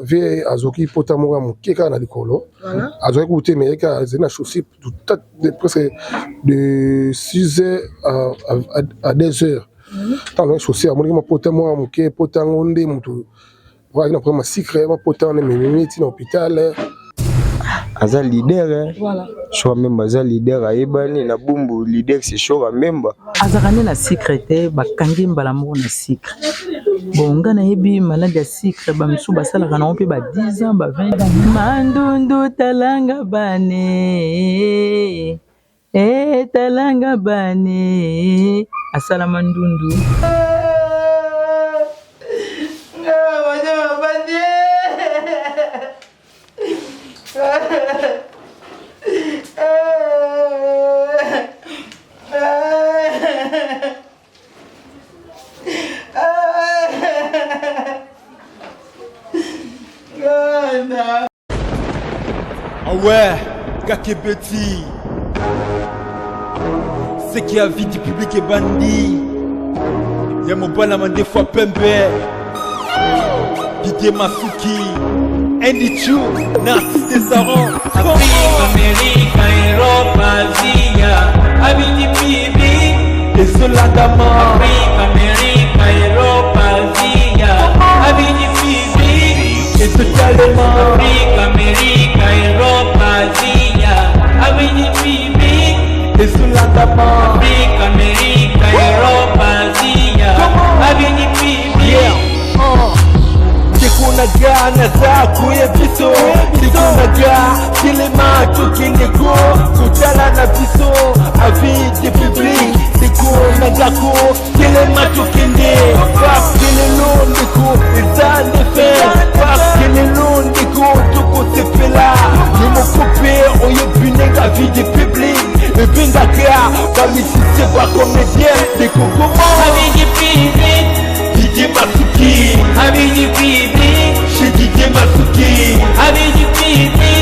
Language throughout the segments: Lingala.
Vie azoki pota moko ya moke kaka na likolo, azwaki kutu te, mais yaki azali na chaussure presque de 6 heures à 2 heures. Ntango azwaki chaussure, amonaki mwa pota moko ya moke. Pota yango nde moto azalaki na problème ya sucre. Mwa pota wana emememi ti na hôpital. Aza leader, eh. Voilà. Shora Mbemba aza leader, ayebani na Bumbu, leader c'est Shora Mbemba. Azalaka nde na sucre te, bakangi mbala moko na sucre. Bon, nga nayebi maladi ya sucre, bamisusu basalaka nango mpe ba 10 ans, ba 20 ans. Mandundu talanga bane e talanga bane asala mandundu. Ah ouais, Kakebeti. Ce qui a vie du public est bandit. Ya mobala mandefu pembe. Didier Masuki. Andy Chu, Narcisse Desaron. Afrique, Amérique, Europe, Asia, Abidi Bibi. Ezolandama. Afrique, Amérique, Europe, Asia, Abidi Bibi. Ezotalema. Afrique, Amérique, Europe, Asia, Abidi Bibi. Ezolandama. Afrique, Amérique, Europe, Asia, Abidi Bibi. Yeah. Ndeko na ga naza koya biso, ndeko na ga telema, tokende ko kotala na biso avis de public. Ndeko na ga ko telema, tokende, parce que lelo ndeko eza nde fin, parce que lelo ndeko tokosepela. Yo moko mpe oyebi ndenge avis de public ebengaka bamusicien, bacomédien, ndeko koma. Abidi Bibi. Didier Masuki. Abidi Bibi. Chez Didier Masuki. Abidi Bibi.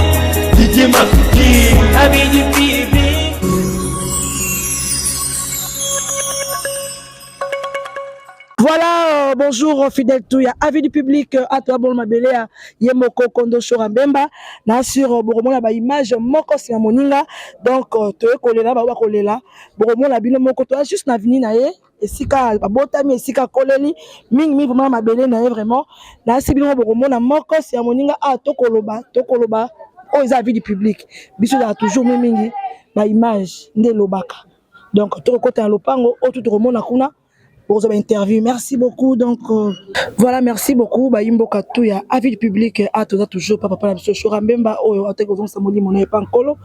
Didier Masuki. Abidi Bibi. Voilà, bonjour fidèle tout ya avis du public à toi bon mabele ya ye moko kondo Shora Mbemba na sur bokomona ba image moko sima moninga. Donc toye kolela, ba kolela, bokomona bino moko. Toya juste na avenue na ye, esika babotami, esika akoleli mingi mingi, vraiment mabele na ye. Vraiment nasi bino bokomona moko sima moninga. A tokoloba, tokoloba oyo eza avis du public. Biso ezala toujours mingi ba image nde elobaka. Donc tokokota na lopango oyo tu tokomona kuna, bokozwa bainterview. Merci beaucoup. Donc voilà, merci beaucoup bayimboka tu ya avis du public. A toza toujours pa papa na biso Shora Mbemba oyo ataki kozongisa molimo na ye pa Nkolo.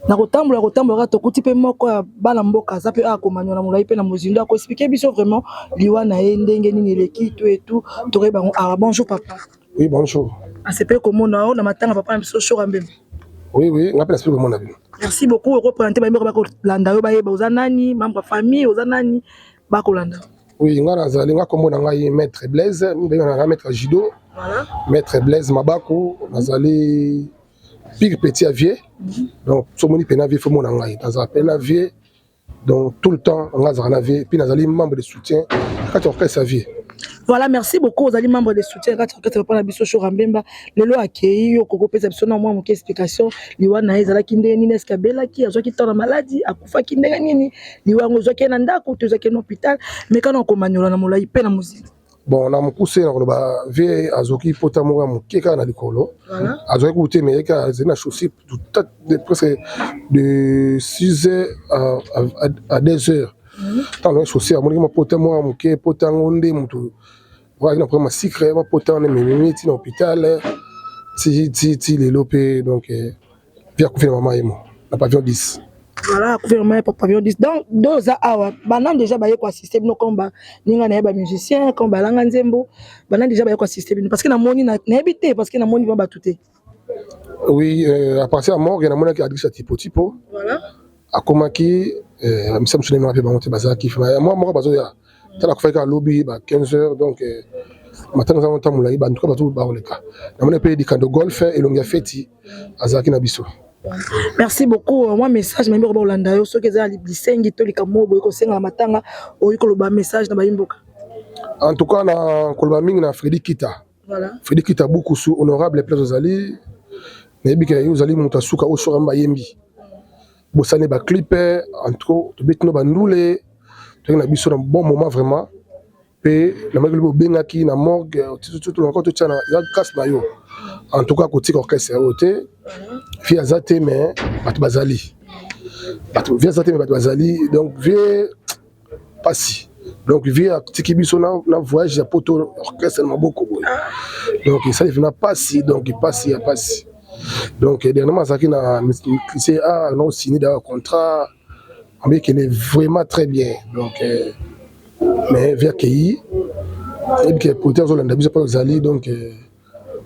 Na kotambola kotambola kaka, tokuti mpe moko ya bana mboka aza mpe akomanyola molai mpe na mozindo, akoexpliquer biso vraiment liwa na ye ndenge nini eleki tu etu tokoyeba yango awa. Bonjour papa. Oui, bonjour. Asepeli komona o na matanga papa na biso Shora Mbemba. Oui, nga mpe nasepeli komona bino. Merci beaucoup. Okoprésenter bayimboka bakolanda yo, bayeba oza nani, membre ya famille oza nani, bakolanda. Oui, nga nazali, nga kombo na ngai Maître Blaise, mingi na Maître Judo. Voilà. Maître Blaise Mabaku, nazali pire petit ya vieux. Donc somoni pena vieux, fo mona ngai nazala pena vieux. Donc tout le temps nga azala na vieux, puis nazali membre de soutien kati ya orchestre ya vieux. Voilà, merci beaucoup. Ozali membre de soutien kati ya orchestre papa na biso Shora Mbemba. Lelo akei, yo kokopesa biso na mwa moke explication, liwa na ye ezalaki ndenge nini? Eske abelaki, azwaki temps na maladi, akufaki ndenge nini? Liwa yango ezwaki ye na ndako to ezwaki ye na hôpital? Mais kana okomanyola na molai mpe na mozili. Bon, na mokuse na koloba, vieux azoki pota moko ya moke kaka na likolo. Azwaki kutu te, mais yaki azali na chaussure presque de 6 heures à 2 heures. Ntango azwaki chaussure, amonaki mwa pota moko ya moke. Pota yango nde moto azalaki na problème ya sucre. Mwa pota wana emememi ti na hôpital, ti ti ti lelo mpe. Donc vieux akufi na mama ye mo na pavillon 10. Voilà, akufi na mama ye pavillon 10. Donc do oza awa, banani déjà baye koassister bino comme baninga na ye bamusicien, comme balanga nzembo? Banani déjà baye koassister bino? Parce que namoni, nayebi te, parce que namoni ba bato te. Oui, à partir ya morgue namonaki Adrisa Tipo Tipo. Akomaki misa mosusu ndenge mpe bango te bazalaki mwa moko bazoya. Tala, akufaki kaka lobi ba 15 heures. Donc matanga ezango ntango molai, bantuka bato bakoleka. Namoni mpe Dikando Golf, elongi ya feti, azalaki na biso. Merci beaucoup. Mwa message mayimboka bakolanda yo, soki eza lisengi to likambo oyo boyi kosenga na matanga, oyi koloba message na bayimboka. En tout cas na koloba mingi na Fredi Kita. Fredi Kita Bukusu, honorable place ozali, nayebi ke yo ozali moto ya suka oyo Shora bayembi. Bosani ba clip en trop, tobeti no ba ndule, toyaki na biso na bon moment vraiment. Pe na maki lobi obengaki na morgue, tolongaka totia na eza grâce na yo. En tout cas kotika orchestre oyo te, vie aza te mais bato bazali. Bato vie aza te mais bato bazali, donc vie pasi. Donc vie atiki biso na, na voyage ya poto orchestre na maboko boye. Donc esali vraiment pasi, donc pasi ya pasi. Donc dernièrement azalaki na lycée A, na signé d'ailleurs contrat, ambi ekende vraiment très bien. Donc mais vie akei, yebi ke producteur azolanda biso mpo ezali, donc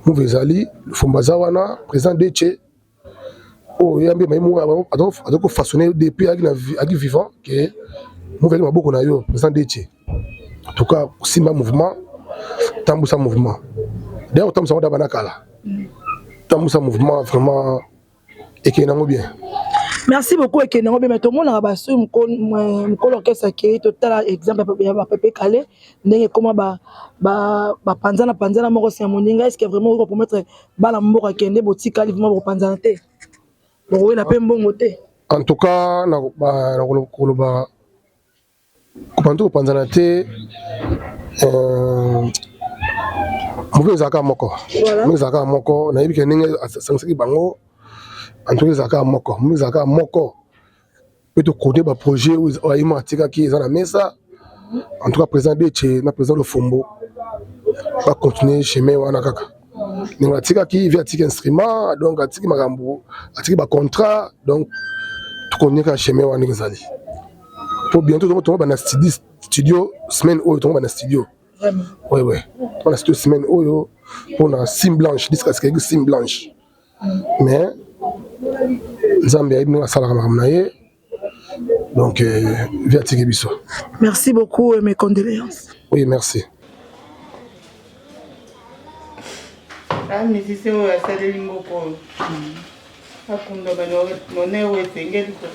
move ezali Lufumba aza wana, président Deche oyo yambi mayi moko aza kofaçonner depuis aki vivant ke move ali maboko na yo, président Deche. En tout cas kosimba mouvement, tambusa mouvement, d'ailleurs otambusa ngo da bana kala, tambusa mouvement vraiment ekende nango bien. Merci beaucoup. Ekende yango bien, mais tomonaka basoki mokolo orchestre akei, totala exemple ya bapepe kale ndenge ekóma bapanzana panzana moko nsima moninga. Est ce que vraiment okoki kopromettre bana mboka kende botikali vraiment bokopanzana te, bokowela mpe mbongo te? En tout cas nakoloba kopanza kopanzana te, mouvement ezalaka moko, mouvement ezalaka moko. Nayebi ke ndenge asangisaki bango, en tout cas ezalaka moko, mouvement ezalaka moko mpe tokode baprojet oyo ayima atikaki eza na mesa. En tout cas président Deche na président Lofombo bacontinue chemin wana kaka ndenge atikaki. Vi atiki instrument, donc atiki makambo, atiki bacontrat, donc tokontinue kaka chemin wana ndenge ezali, po bientôt tongo bana studio semaine oyo, tongo bana studio. Oui, tongo na studio semaine oyo mpona sim blanche disque asikaki sim blanche. Mais Nzambe ayebi ndenge asalaka makambo na ye, donc vi atiki biso. Merci beaucoup et mes condoléances. Oui, merci. Musicien oyo asaleli mboka oyo akunda banone oyo esengeli ko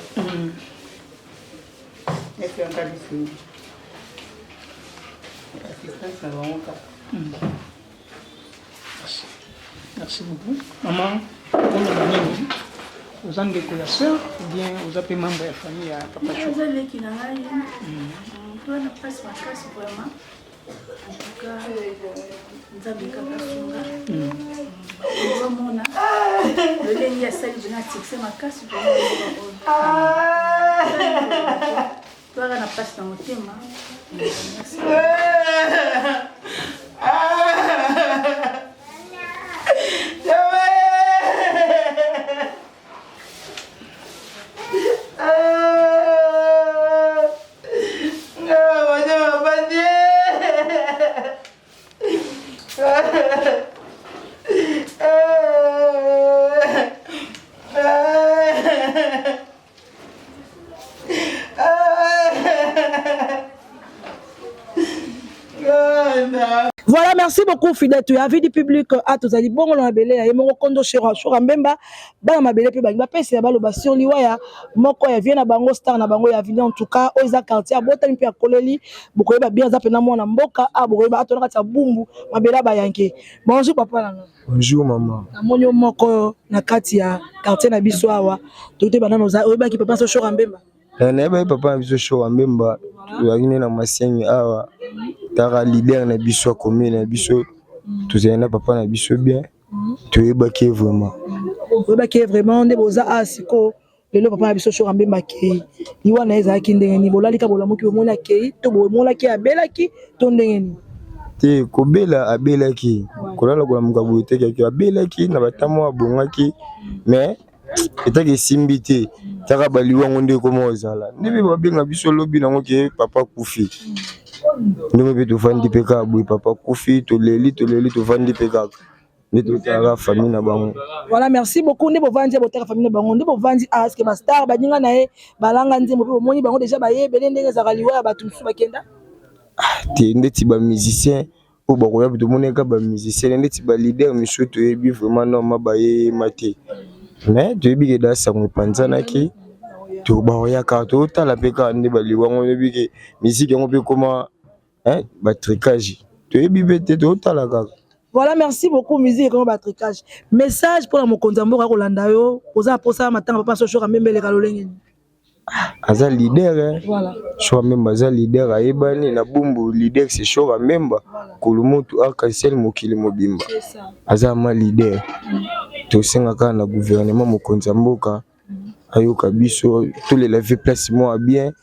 esanga lisungi assistance na bango kaka. Merci beaucoup. Maman, oloba nini? Oza ndeko ya sœur ou bien oza mpe membre ya famille ya papa Chou? Eza leki na ngai, toza na mpasi makasi vraiment. En tout cas Nzambe kaka sunga. Ozomona lolenge asali bena succès makasi vraiment oyo, toyaka na mpasi na motema. Merci. Voilà, merci beaucoup fidèle to avis du public. A tozali bongo na mabele ya ye moko Kondo Shora Shora Mbemba. Bana mabele mpe balingi bapesa ya baloba sur liwa ya moko ya vie na bango, star na bango ya avenir. En tout cas oyo eza quartier abotami mpe akoleli, bokoyeba bien aza mpena mwana mboka a bokoyeba atona kati ya Bumbu, mabele ya bayanke. Bonjour papa na nga. Bonjour maman. Namoni yo moko na kati ya quartier na biso awa, toyeba nano oyebaki papa so Shora Mbemba? Nayebaki papa na biso Shora Mbemba, tozalaki nde na Masengi awa, taka leader na biso ya commune na biso, tozali na papa na biso bien, toyebaki ye vraiment. Oyebaki ye vraiment. Nde boza a sikoyo lelo papa na biso Shora Mbemba akei, liwa na ye ezalaki ndenge nini? Bolali ka bolamuki bomoni akei, to bomonaki abelaki, to ndenge nini? Te, kobela abelaki, kolala kolamuka boye te, kaki abelaki na batamo abongaki, mais etaki esimbi te. Taka baliwa yango nde ekoma kozala nde mpe babenga biso lobi nango ke papa kufi. Ndenge mpe tovandi mpe kaka boye, papa kufi, toleli toleli, tovandi mpe kaka nde totalaka famille na bango. Voilà, merci beaucoup. Nde bovandi botaka famille na bango, nde bovandi a ce que bastar baninga na ye balanga nzembo mpe bomoni bango déjà bayebele ndenge ezalaka liwa ya bato mosusu bakenda? Te, ndeti bamusicien oyo bakoya, tomoni kaka bamusicien, ndeti baleader misusu toyebi vraiment norma bayema te, mais toyebi ke da sango epanzanaki to bakoya kaka, totala mpe kaka nde baliwa yango. Toyebi ke musique yango mpe ekoma batricage, toyebi mpe te, totala kaka. Voilà, merci beaucoup musique ekoma ba tricage. Message mpona mokonzi ya mboka akolanda yo, oza na posa ya matanga papa so Shora Mbemba eleka lolenge nini? Aza leader eh. Voilà. Shora Mbemba aza leader ayebani na Bumbu, leader c'est Shora Mbemba. Kolomoto arc-en-ciel mokili mobimba. Aza ma leader. Tosenga kaka na gouvernement mokonzi ya mboka ayoka biso, tolela ve place moko ya bien,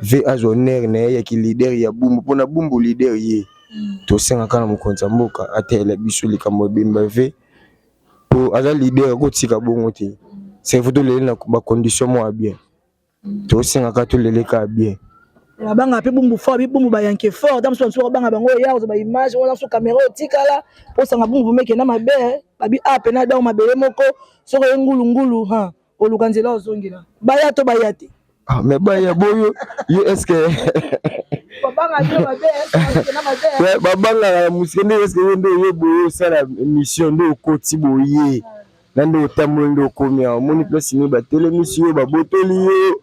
ve azwa honneur na ye ya ki leader ya Bumbu, mpona Bumbu leader ye. Tosenga kaka na mokonzi ya mboka ateyela biso likambo ya Bemba ve, po aza leader, akotika bongo te. C'est faut tolele na ba condition moko ya bien. Tosenga kaka tolele kaka bien. Babanga mpe Bumbu fort, bumbu bayanke fort, ta mosusu mosusu babanga bango ya kozwa baimage wana so kamera otikala osanga Bumbu meke na mabe babi a pena dao mabele moko soki oye ngulungulu ha oluka nzela ozongela baya to baya te. Ah, mais baya boyo yo est-ce que babangaka na mosika nde est-ce que yo nde oye boye osala mission nde okoti boye na nde otamboli nde okomi awa omoni place nini batelemisi yo babotoli yo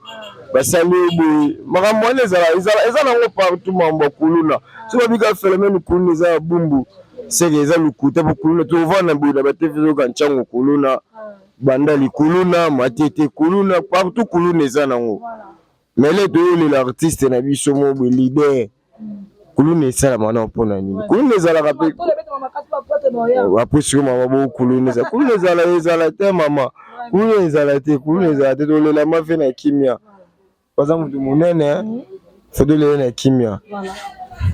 basali yo boye makambo wana ezala eza nango partout mambo ya kuluna so babika phénomène kuluna eza ya Bumbu seke eza lokuta po kuluna tovanda boye na batevi ezoyoka ntyango kuluna Bandali kuluna Matete kuluna partout kuluna eza nango mais le toyolela artiste na biso mo boye leader kuluna esalama na mpona nini kuluna ezalaka mpe apres sikoyo mama bo kuluna eza kuluna ezala ezala te mama kuluna ezala te kuluna ezala te tolela mafe na kimia baza motu monene faut tolela na kimia.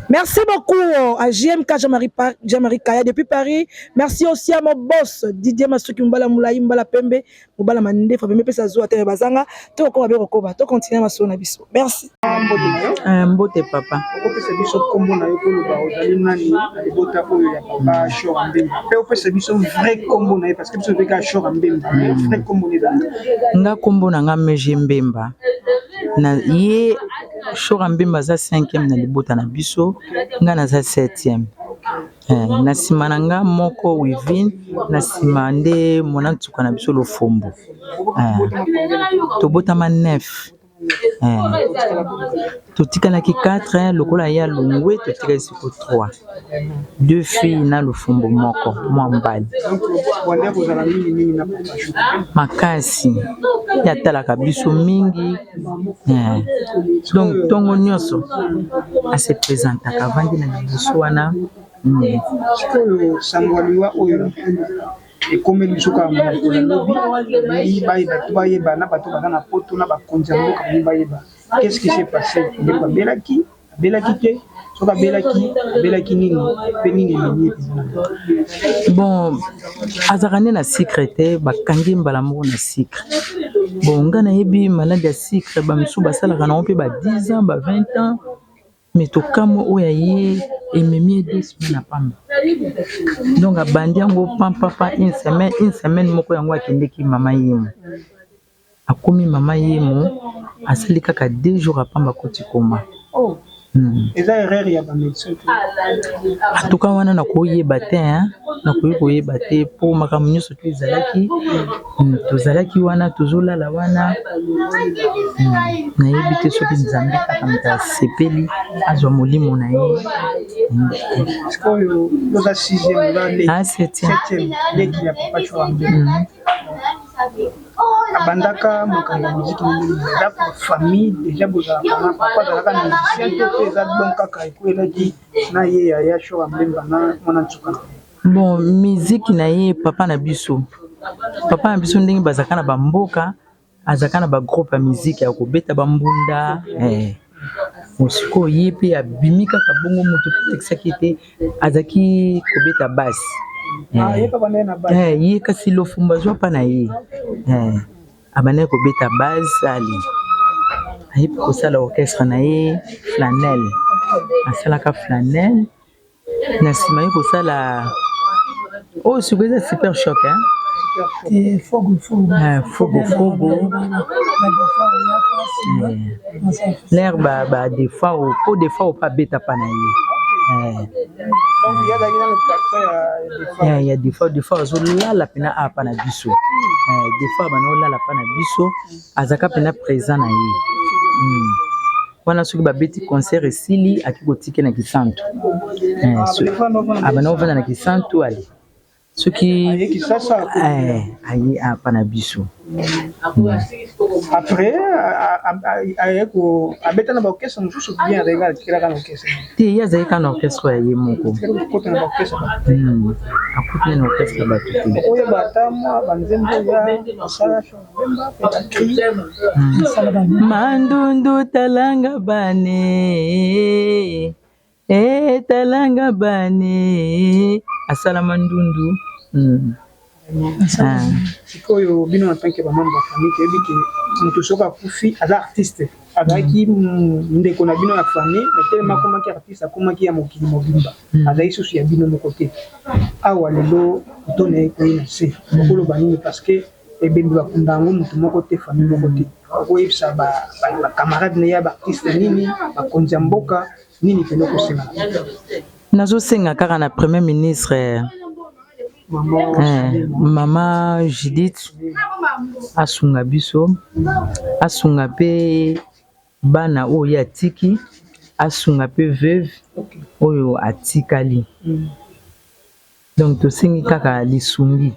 Merci beaucoup à JMK Jean-Marie Jean-Marie Kaya depuis Paris. Merci aussi à mon boss Didier Masuki Mbala Moulayi Mbala Pembe Mbala Mandefa Pembe pesa zo ate bazanga to ko ba ko ba to continuer maso na biso. Merci. Mbote papa. Okopesa biso kombo na yo koloba ozali nani na libota oyo ya papa Shora Mbemba pe opesa biso vrai kombo na ye parce que biso tobeka Shora Mbemba mais vrai kombo na ezali. Nga kombo na nga Meje Mbemba. Na ye Shora Mbemba aza 5e na libota na biso, nga naza 7e. Na nsima na nga moko Wivine, na nsima nde mwana nsuka na biso Lofombo. Tobotama 9. Totikalaki 4 lokola ye alongwe totikali siko 3. Deux filles na Lofombo moko mwa mobali. Makasi ye atalaka biso mingi. Donc ntongo nyonso ase présentaka avandi na liboso wana. Sikoyo sango ya liwa oyo ekomeli biso kaka mokolo ya lobi, balingi bato bayeba na bato baza na poto na bakonzi ya mboka balingi bayeba qu'est-ce qui s'est passé, ndeko abelaki abelaki te, soki abelaki abelaki nini mpe nini ememi ye mpenza na Bon, azalaka nde na sucre te, bakangi mbala moko na sucre. Bon, nga nayebi maladi ya sucre bamisusu basalaka nango mpe ba 10 ans ba 20 ans, mais tokamwe oyo aye ememi ye 2 semaines na pamba. Donc abandi yango pampapa une semaine moko yango akendeki mama yemo. Akomi mama yemo asali kaka 2 jours apamba akoti koma. Oh. Eza erreur ya ba médecin te. En tout cas wana nakoyeba te hein, nakoki koyeba te po makambo nyonso to ezalaki tozalaki wana tozolala wana nayebi te soki Nzambe kaka moto asepeli azwa molimo na ye. Sikoyo oza 6e oza leki. Ah 7e. 7e leki ya papa Shora Mbemba. Abandaka makambo ya muziki ndenge nini? Eza famille déjà bozalaka na papa azalaka musicien te mpe eza don kaka ekwelaki na ye yaya Shora Mbemba na mwana nsuka. Bon, miziki na ye papa na biso ndenge bazalaka na bamboka, azalaka na bagroupe ya miziki ya kobeta bambunda. Sikoyo ye mpe abimi kaka bongo moto mpe te azalaki kobeta basse. Ye kasi Lofombo azwa mpa na ye. Abandaki kobeta basse ali aye mpe kosala orchestre na ye Flanel, asalaka Flanel na nsima ye kosala oyo sikoyo eza super choc hein? Fogo fogo fogo l'air ba des fois po des fois opa beta pa na ye. Ya des fois azolala mpena apa na biso, des fois bana olala pa na biso azalaka mpena présent na ye. Wana soki babeti concert esili ake kotike na Kisantu. Eh, abanda kovanda na Kisantu ale soki aye Kisasa eh, aye apa na biso. Après aye ko abeta na ba orchestre mosusu bien azalaki atikelaka na orchestre te, ye azalaki kaka na orchestre ya ye moko. Akota na ba orchestre. Akuti na orchestre ya bato te. Oyeba ata mwa banzembo ya asala Mandundu talanga bane e talanga bane asala mandundu. Ah. Sikoyo bino en tant que bamembre ya famille, toyebi ke moto soki akufi aza artiste, azalaki ndeko na bino ya famille, mais telema akomaki artiste, akomaki ya mokili mobimba, azali susu ya bino moko te. Awa lelo moto na ye ekoyi na se, okoloba nini? Parce que ebembe bakunda yango moto moko te, famille moko te. Okoyebisa bacamarade na ye ya baartiste nini, bakonzi ya mboka nini pene okosenga? Nazosenga kaka na premier ministre mama Judith asunga biso, asunga mpe bana oyo ye atiki, asunga mpe veuve oyo atikali. Donc tosengi kaka lisungi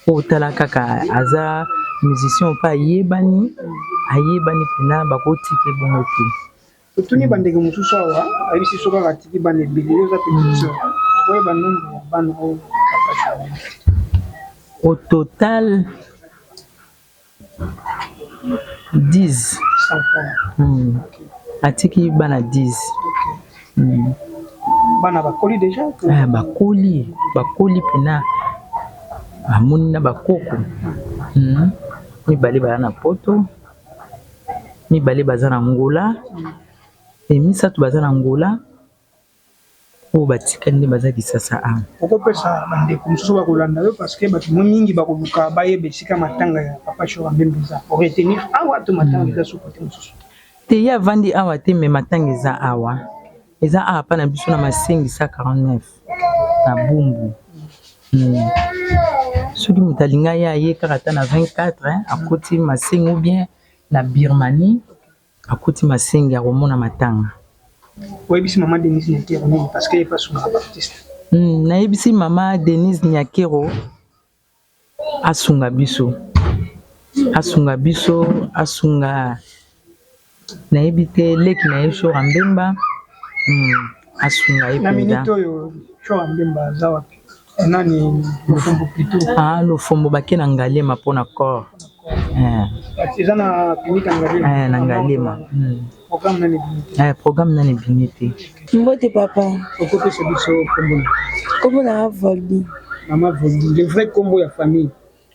po tala kaka aza musicien mpe ayebani, ayebani mpena, bakotika ebongo te. Totuni bandeko mosusu awa, ayebisi so kaka atiki bana ebele. Yo oza petite sœur, oyeba nombre ya bana oyo papa Charles? Au total 10. Atiki bana 10. Bana bakoli déjà? Ah, bakoli, bakoli mpena, amoni na bakoko. Mibale baza na Poto, mibale baza na Angola, e misato baza na Angola, oyo batikali nde baza Kisasa awa. Okopesa bandeko mosusu bakolanda yo, parce que bato mingi bakoluka bayeba esika matanga ya papa Shora Mbemba eza. Oretenir awa to matanga eza so kote mosusu? Te, ye avandi awa te, me matanga eza awa, eza awa mpa na biso na Masengi 149 na Bumbu. Soki moto alinga ye, aye kaka ata na 24, akoti Masengi ou bien na Birmanie, akoti Masengi, akomona matanga. Oyebisi mama Denise Nyakero nini? Parce que ye mpe asungaka baartiste. Nayebisi mama Denise Nyakero asunga biso, asunga biso, asunga nayebi te leki na ye Shora Mbemba, asunga ye. Na minute oyo Shora Mbemba aza wapi? Nani, Lofombo plutôt? Ah, Lofombo bake na Ngaliema mpona corps. Eza na clinique ya Ngaliema? Eh, na Ngaliema. Programme nani ebimi te? Eh, programme nani ebimi te. Mbote papa. Okopesa biso kombo na? Kombo na Voldi. Mama Voldi, le vrai kombo ya famille?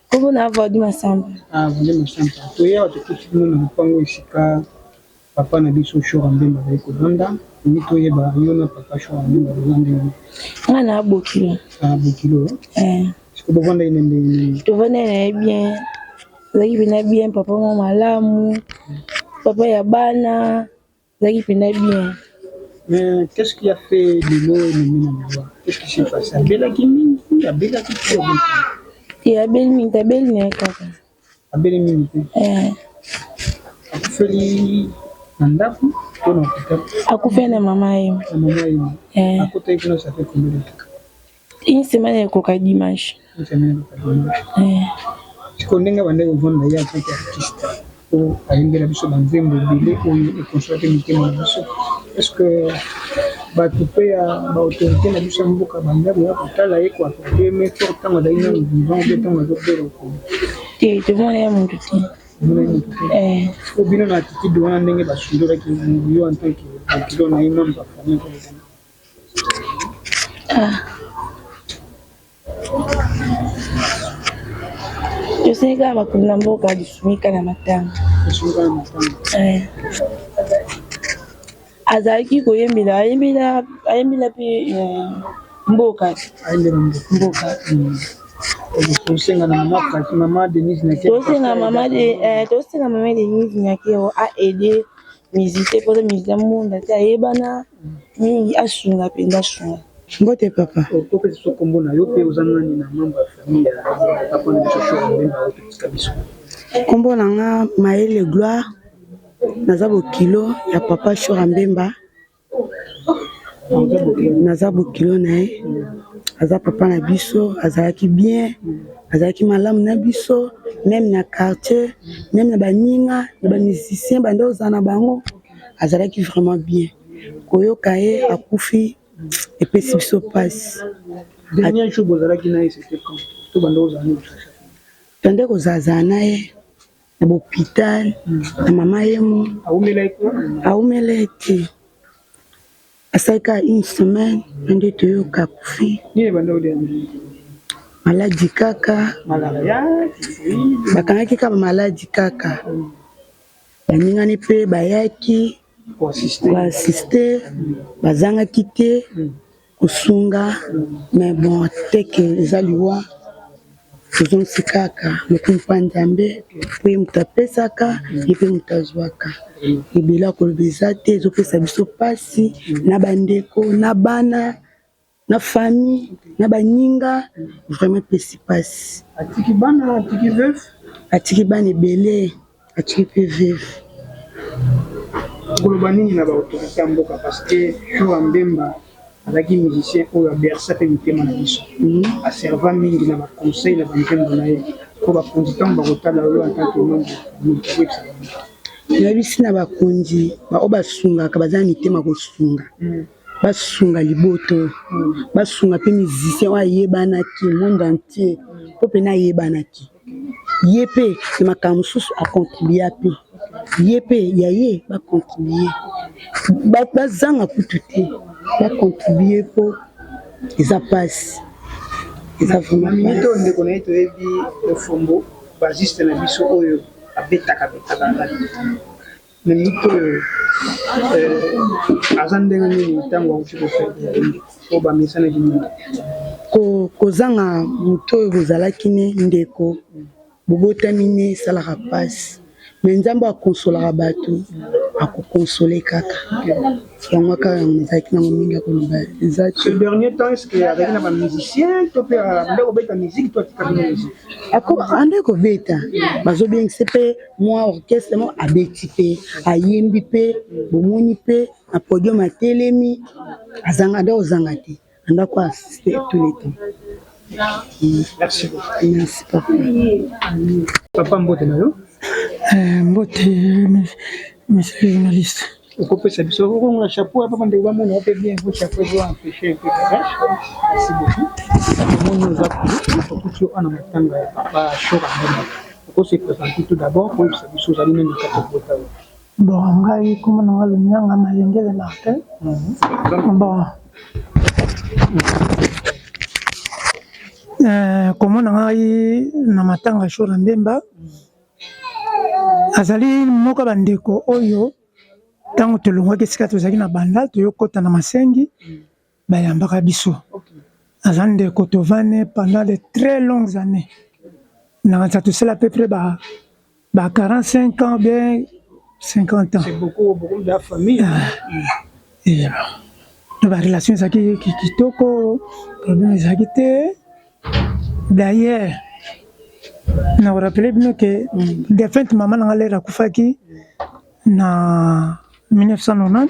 Kombo na Voldi Masamba. Ah, Voldi Masamba. Toye awa, tokuti bino na lopango esika papa na biso Shora Mbemba azali kovanda. Tolingi toyeba, yo na papa Shora Mbemba boza ndenge? Nga na bokilo. Ah, bokilo. Eh. Siko bovanda ye na ndenge nini? Tovanda na ye bien. Azalaki mpena bien, papa mwa malamu, papa ya bana, azalaki mpena bien. Mais qu'est-ce qui a fait lelo ememi na liwa? Qu'est-ce qui s'est passé? Abelaki mingi, abelaki te? Te, abeli mingi te, abeli na ye kaka. Abeli mingi te? Eh. Akufeli na ndako to na hôpital? Akufeli na mama ye. Na mama ye. Eh. Akotaki kuna, ça fait combien de temps? Une semaine ekoka dimanche. Une semaine ekoka dimanche. Eh. Sikoyo ndenge bandaki kovanda, ye en tant qu'artiste po ayembela biso banzembo ebele oyo econsolaki mitema na biso, est ce que bato mpe ya baautorité na biso ya mboka banda koya kotala ye, koaccorder main forte ntango azali nano vivant mpe ntango azobela okolo? Te, tomona ye motu te. Eh. Sikoyo bino na attitude wana, ndenge basundolaki yo en tant que bokilo na ye, membre ya famille? Ah. Tosengi kaka bakonzi na mboka lisungi kaka na matanga. Eh. Azalaki koyembela, ayembela, ayembela mpe eh, mboka. Mboka. Tosenga na mama Denise Nyakero. Tosenga mama Denise Nyakero aide musicien, mpo aza musicien munda te, ayebana mingi, asunga mpenza, asunga. Mbote papa. Okopesa biso kombo na yo mpe oza nani na membre ya famille ya papa na biso Shora Mbemba oyo totika biso? Kombo na nga Mayele Gloire. Naza bokilo ya papa Shora Mbemba. Naza bokilo na ye. Aza papa na biso, azalaki bien, azalaki malamu na biso, meme na quartier, meme na baninga, na ba musiciens banda ozala na bango, azalaki vraiment bien. Koyoka ye akufi epesi biso pasi. Dernier jour bozalaki na ye c'était quand? To banda ozala na ye? Tande kozala na ye na bopital na mama yemo awumela ye te asali kaka une semaine na nde toyoka akufi maladi kaka bakangaki kaka maladi kaka baningani mpe bayaki koasiste bazangaki te kosunga mais bon teke eza liwa tozongisi kaka lokumu mpa Nzambe po ye moto apesaka ye mpe moto azwaka ebele ya koloba eza te ezopesa biso mpasi na bandeko na bana na famille na baninga vraiment epesi mpasi. Atiki bana atiki veuve? Atiki bana ebele atiki mpe veuve. Koloba nini na ba autorite ya mboka parce que Tshoura Mbemba azalaki musicien oyo a berça pe mitema na biso a serva mingi na ba conseil na ba nzembo na ye po bakonzi ntango bakotala yo en tant que membre ya famille okoyebisa bango Nayebisi na bakonzi baoyo basungaka baza na mitema kosunga basunga liboto basunga mpe musicien oyo ayebanaki monde entier mpo mpena ayebanaki ye mpe na makambo mosusu acontribua mpe ye mpe ya ye bacontribue bazanga kutu te bacontribue mpo eza mpasi eza vraiment minute oyo ndeko na ye toyebi lofombo basiste na biso oyo abetaka betaka na minute oyo aza ndenge nini ntango auti koperdre ye ndeko oyo bamesanaki mingi kozanga moto oyo bozalaki ne ndeko bobotami ne esalaka mpasi me nzambe akonsolaka bato akokonsole kaka yango kaka yango nazalaki nango mingi ya koloba eza ce dernier temps est ce que azalaki na bamusicien to mpe abanda kobeta musique to atikaki na musique ande kobeta bazobengisa mpe mwa orchestre mo abeti mpe ayembi mpe bomoni mpe na podium atelemi azanga anda kozanga te anda ko assiste tous les temps. Merci beaucoup. Merci papa. Papa mbote na yo. Mbote monsieur le journaliste. Okopesa biso okongola chapeau ya papa ndeko bamona yo mpe bien po chapeau ezo empêche mpe bagage. Merci beaucoup. Omoni oza okuti yo ana matanga ya papa Shora Mbemba. Okose présenter tout d'abord po oyebisa biso ozali nani na kati ya libota oyo. Bon ngai kombo na nga Lumianga Mayengele Martin. Bon komona ngai na matanga Shora Mbemba azali moko ya bandeko oyo ntango tolongwaki esika tozalaki na Bandal toyokota na Masengi bayambaka biso. Aza ndeko tovandi pendant de très longues années nakanisa tosala à peu près ba ba 45 ans bien 50 ans. C'est beaucoup, beaucoup de la famille. Ah, et ba relation ezalaki kitoko, problème ezalaki te. D'ailleurs, na rappeler bino que défunte maman na nga lere akufaki na 1990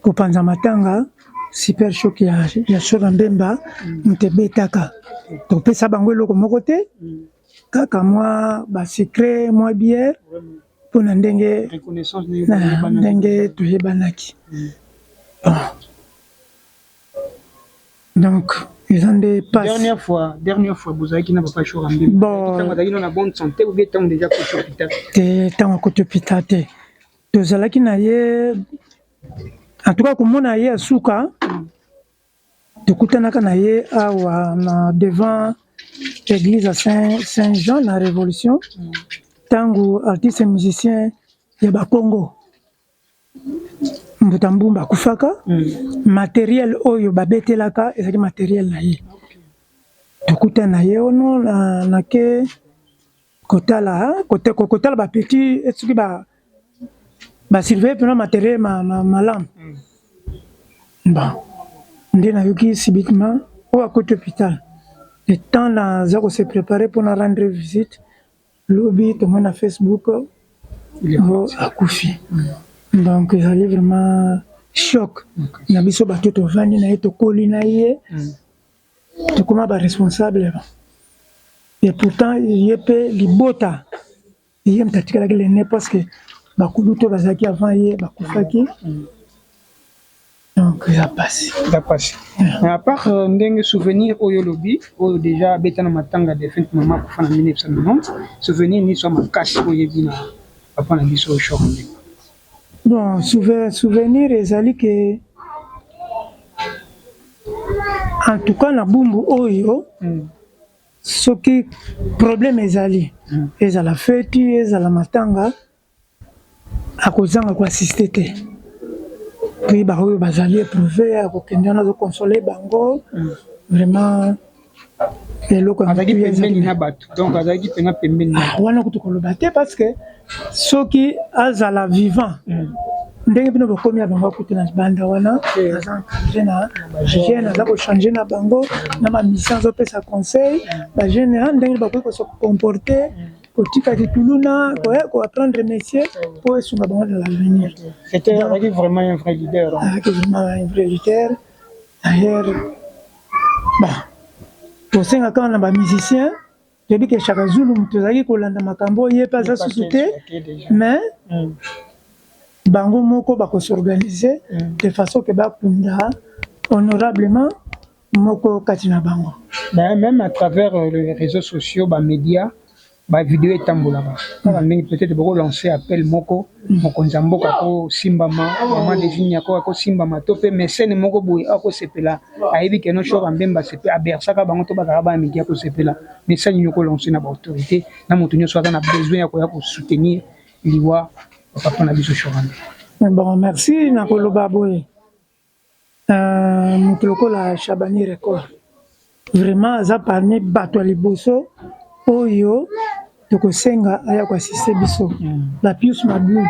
kopanza matanga super choc ya, ya Shora Mbemba moto ebetaka topesa bango eloko moko te kaka mwa basucre mwa bière mpona ndenge na ndenge toyebanaki bon donc eza nde pasi dernière fois dernière fois bozalaki na papa Shora Mbemba bon ntango azalaki na bonne santé ou bien ntango déjà akoti hôpital te ntango akoti hôpital te tozalaki na ye en tout cas komona ye ya suka tokutanaka na ye awa na devant église ya Saint, Saint Jean na Révolution ntango artiste musicien ya Bakongo Mbuta Mbumba akufaka materiel oyo babetelaka ezalaki materiel na ye tokutana na ye ono na, na ke kotala kotala ba petit soki ba ba surveiller mpena materiel ma, ma, malamu bon nde nayoki subitement oyo akoti hôpital le temps naza kose préparer mpona rendre visite lobi tomoni na Facebook. Oh, akufi. Donc ezali vraiment choc na biso bato tovandi na ye, tokoli na ye, tokoma ba responsable. Et pourtant ye mpe libota, ye moto atikalaki l'aîné, parce que bakulutu bazalaki avant ye bakufaki. Donc eza pasi. Eza pasi. Mais à part ndenge souvenir oyo olobi, oyo déjà abeta na matanga défunte mama akufa na 1990, souvenir nyonso ya makasi oyebi na papa na biso Shora Mbemba? Bon, souvenir ezali ke en tout cas na Bumbu oyo, soki problème ezali, ezala feti, ezala matanga, akozanga koassister te. Puis baoyo bazali éprouvé, akokende wana, azoconsoler bango. Vraiment eloko ya azalaki motuya pembeni ezali na bato, donc azalaki mpenza pembeni na Ah, wana kutu koloba te, parce que soki azala vivant ndenge bino bokomi ya bango, akuti na banda wana aza encadré na jeune, aza kochanger na bango na bamission, azopesa conseil bajeune ndenge bakoki kose comporter, kotika kituluna, koya koapprendre métier mpo esunga bango dans l'avenir. C'était, azalaki vraiment un vrai leader, hein. Azalaki vraiment un vrai leader. D'ailleurs, bon, tosenga kaka na bamusicien, toyebi ke Chaka Zulu moto ozalaki kolanda makambo, ye mpe aza susu te, mais bango moko bakos'organiser de façon ke bakunda honorablement moko kati na bango. Mais même à travers les réseaux sociaux, bamédia, bavideo etambolaka kaka ndenge peut-être bokolancer appel moko, mokonzi ya mboka akosimbama, mama Devine ako akosimbama, to mpe mécène moko boye akosepela, ayebi ke no Shora Mbemba sepe abersaka bango to bazalaka bana miki, akosepela. Message nini okolancer na baautorité, na moto nyonso aza na besoin ya koya kosoutenir liwa ya papa na biso Shora Mbemba? Bon, merci. Na koloba boye, moto lokola Chabani Record vraiment aza parmi bato ya liboso oyo tokosenga aya koassister biso. Bapius Mablu,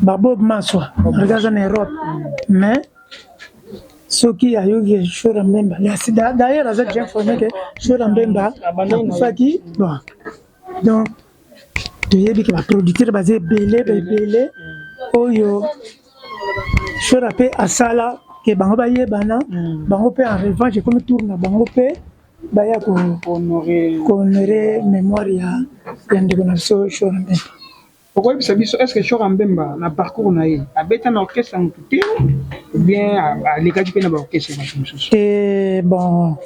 babob Maswa, malgré aza na Europe, mais soki ayoki Shora Mbemba, d'ailleurs aza déjà informé ke Shora Mbemba akufaki. Bon, donc toyebi ke baproducteur baza ebele ebele oyo Shora mpe asala ke bango bayebana. Bango mpe en revanche, ekomi tour na bango mpe baya kohonorer mémoire ya ndeko na biso Shora Mbemba. Okoyebisa biso, est ce que Shora Mbemba na parcours na ye abeta na orchestre ya motu te ou bien alekaki mpe na baorchestre ya bato mosusu? Te, bon,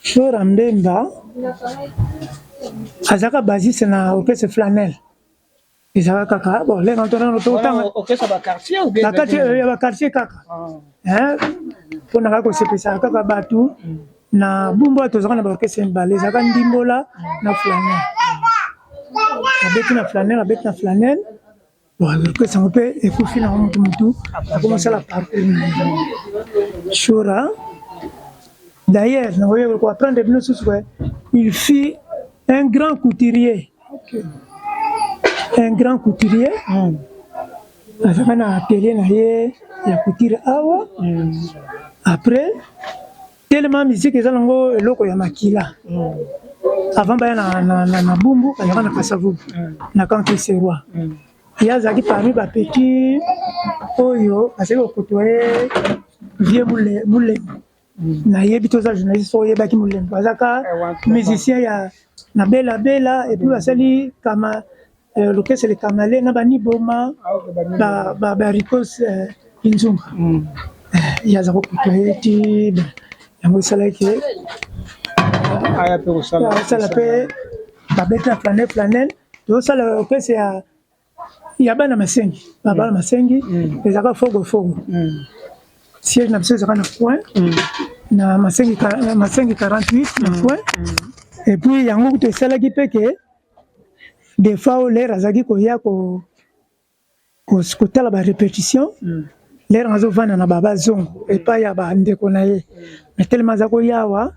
Shora Mbemba azalaka bassiste na orchestre Flanel. Ezalaka kaka, bon, lenga totanga orchestre baquartier ou bien na kati ya baquartier kaka, mpona kaka kosepesaka kaka bato na Bumbu. Oyo tozalaka na baorchestre mibale, ezalaka Ndimbola na Flanel. Abeti na Flanel, abeti na Flanel. Bon, orchestre yango mpe ekufi nango, motu motu akomosala parcours na ye. Shora d'ailleurs, nakoki koapprendre bino susu ke il fut un grand couturier, un grand couturier. Azalaka na atelier na ye ya couture awa. Après, tellement musique eza nango eloko ya makila, avant baya na Bumbu, bazalaka na Kasavubu, na camp Kiseroi. Ye azalaki parmi bapetit oyo azalaki kokotoye vieux Mulembo. Nayebi toza journaliste, so oyebaki Mulembo, azalaka musicien ya na Bela Bela, et puis basali kama l'orchestre Le Kamale na baniboma baricos Inzunga. Ye aza kokotoye ti yango esalaki aya mpe kosala. Osala mpe babeti na Flanel. Flanel tozosala orchestre ya bana Masengi, babana Masengi, ezalaka Fogo Fogo. Siège na biso ezalaka na coin na Masengi, Masengi 48 na coin. Et puis yango kutu esalaki mpe ke des fois oyo lere azalaki koya kotala barépétition, lere azovanda na babazongo epai ya bandeko na ye, mais tellement aza koya awa,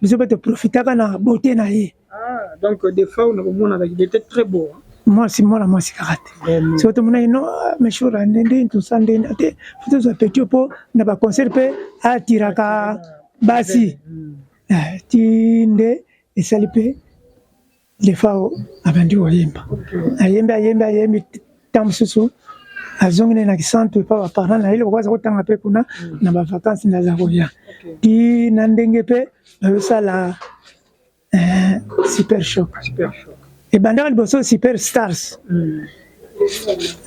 biso mpe toprofitaka na beauté na ye. Ah, donc des fois onakomona, il était très beau, hein? Mwasi, mwana mwasi kaka te. Soki tomonaki no meshura ndende tosa ndende te, fo tozwa petit mpo na baconcert mpe atiraka basi. Ti nde esali mpe. Defao abandi koyemba, ayembi ayembi ayembi, ntango mosusu azongi nde na kisantu epa baparent na ye lokola aza kotanga mpe kuna na bavakansi nde aza koya ti na ndenge mpe bazosala eh, super choc. Ebandaka liboso super stars.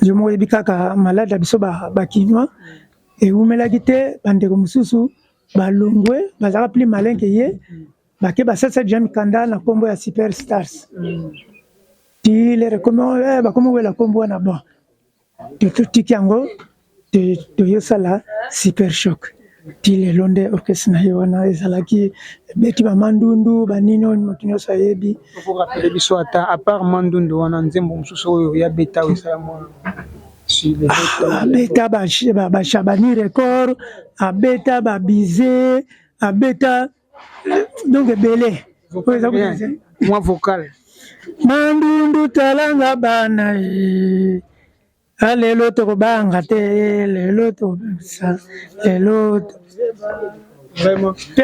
Yo moko oyebi kaka malade ya biso bakinois ewumelaki te, bandeko mosusu balongwe bazalaka plus malin ke ye, bake basalisa deja mikanda na nkombo ya super stars. Ti lere bakomi kowela nkombo wana, bon, totiki yango, toyosala super choc ti lelo. Nde orchestre na ye wana ezalaki ebeti bamandundu banini oyo moto nyonso ayebi. Okorappeler biso ata à part mandundu wana, nzembo mosusu oyo ya beta oyo esala mwa? Abeta bashabani record, abeta babize, abeta donc ebele. Mwa vocal. Mandundu talanga bana ye, lelo tokobanga te, lelo tokobisa, lelo. Vraiment, mpe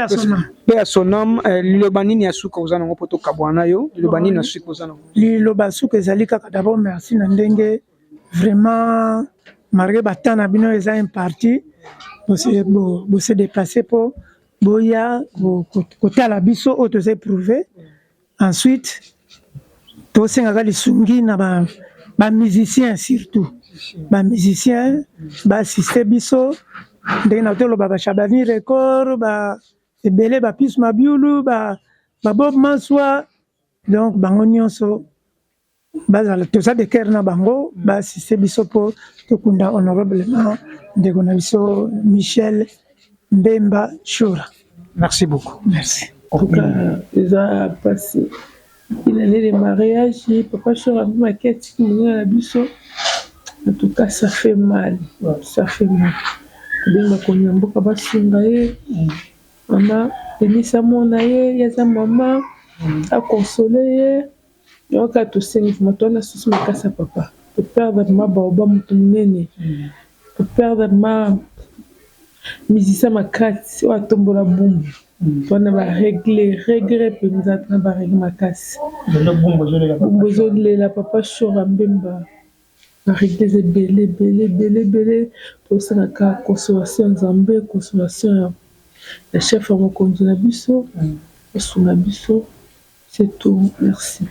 ya son âme. Liloba nini ya suka oza nango mpo tokabwana na yo? Liloba nini ya suka oza nango? Liloba suka ezali kaka d'abord merci na ndenge vraiment, malgré batemps na bino eza imparti, bose déplace mpo boya kotala biso oyo toza éprouvé. Ensuite tosengaka lisungi na bamusicien, surtout bamusicien baassiste biso ndenge na toloba bashabani record ba ebele, bapis mabiulu, babob maswa, donc bango nyonso bazala toza de cœur na bango, baassiste biso mpo tokunda honorablement ndeko na biso Michel Mbemba Shura. Merci beaucoup. Merci. En tout cas, eza mpasi. Une année de mariage, papa Shora abimaki, atiki moninga na biso. En tout cas, ça fait mal, ça fait mal. Tobengi bakonzi ya mboka basunga ye. Mama Denise amona ye, ye aza mama, aconsole ye. Yango kaka tosengi vraiment, toza na souci makasi ya papa. Toperdre vraiment baoba moto monene, toperdre vraiment musicien makasi oyo atombola Bumbu. Toza baregret, regret mpenza, toza baregret makasi. Bumbu ezolela papa Shora Mbemba. Baregret eza ebele ebele ebele ebele. Tosalaka consolation ya Nzambe, consolation ya chef ya mokonzi na biso, asunga biso. C'est tout, merci.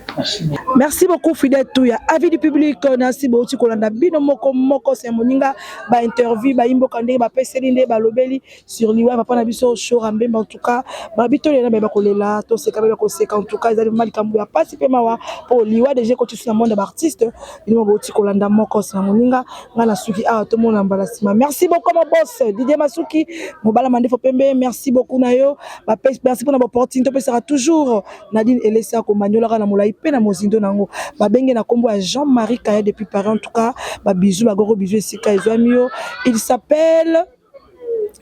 Merci beaucoup, fidèle Touya. Avis du public, nasi bouti kolanda bino moko moko c'est moninga ba interview ba imboka ndenge ba peseli nde ba lobeli sur liwa papa na biso Shora Mbemba. En tout cas, ba bito lela ba kolela, to seka ba koseka. En tout cas, ezali malikambo ya pasi pe mawa po liwa déjà koti sur monde ba artiste. Bino bouti kolanda moko c'est moninga nga na suki awa to mona mbala sima. Merci beaucoup mon boss Didier Masuki, mobala mandefo pembe, merci beaucoup na yo. Ba merci pour na opportunité pesaka toujours Nadine Elesa komanyolaka na molai mpe na mozindo nango. Babenge na kombo ya Jean-Marie Kaya depuis Paris. En tout cas, ba bisous, ba gros bisous esika ezwami yo.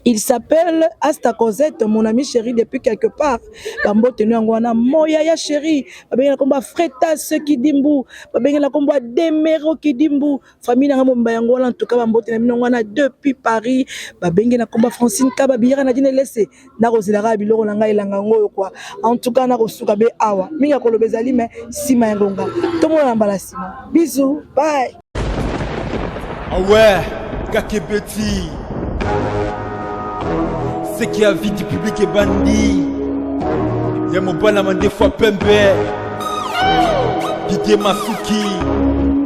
Il s'appelle Asta Cosette, mon ami chéri depuis quelque part. Bambote no yango wana moya ya chéri. Babenge na kombo ya Fretas Kidimbu, babenge na kombo ya Demero Kidimbu. Famille nanga mobimba yango wana, en tout cas bambote na bino yango wana depuis Paris. Babenge na kombo ya Francine Kaba biyaka na Dine Lese. Nakozelaka biloko na ngai elanga yango oyo quoi. En tout cas nakosuka be awa. Mingi ya koloba ezali mais nsima ya ngonga. Tomona na mbala nsima. Bisous, bye. Ah ouais, Kakebeti. Ce qui a vie du public ebandi. Ya mobala mandefu pembe. Didier Masuki.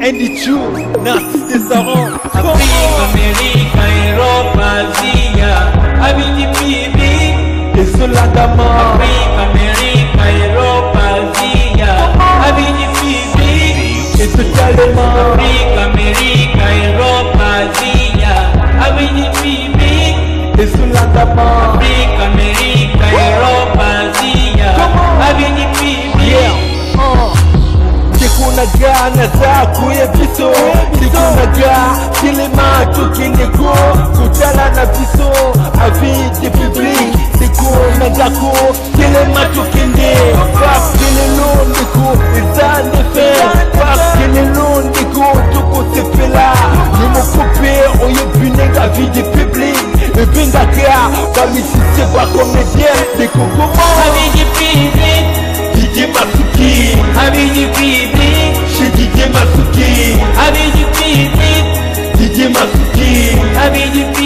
Andy Chu, Narcisse Desaron. Afrique, Amérique, Europe, Asia, Abidi Bibi, Ezolandama. Afrique, Amérique, Europe, Asia, Abidi Bibi, Ezotalema. Afrique, Amérique, Europe, Asia, Abidi Bibi, Ezolandama. Afrique, Amérique, Europe, Asia, Abidi Bibi. Yeah. Ndeko na ga naza koya biso, ndeko na ga telema, tokende ko kotala na biso avis de public. Ndeko na gako telema, tokende parce que lelo ndeko eza ndefe, parce que lelo ndeko tokosepela. Yo moko mpe oyebi ndenge avis de public ebengaka bamusicien, bacomédien, ndeko koma Abidi Bibi, Didier Masuki. Avis du public. Chez Didier Masuki. Avis du public. Didier Masuki. Avis du public.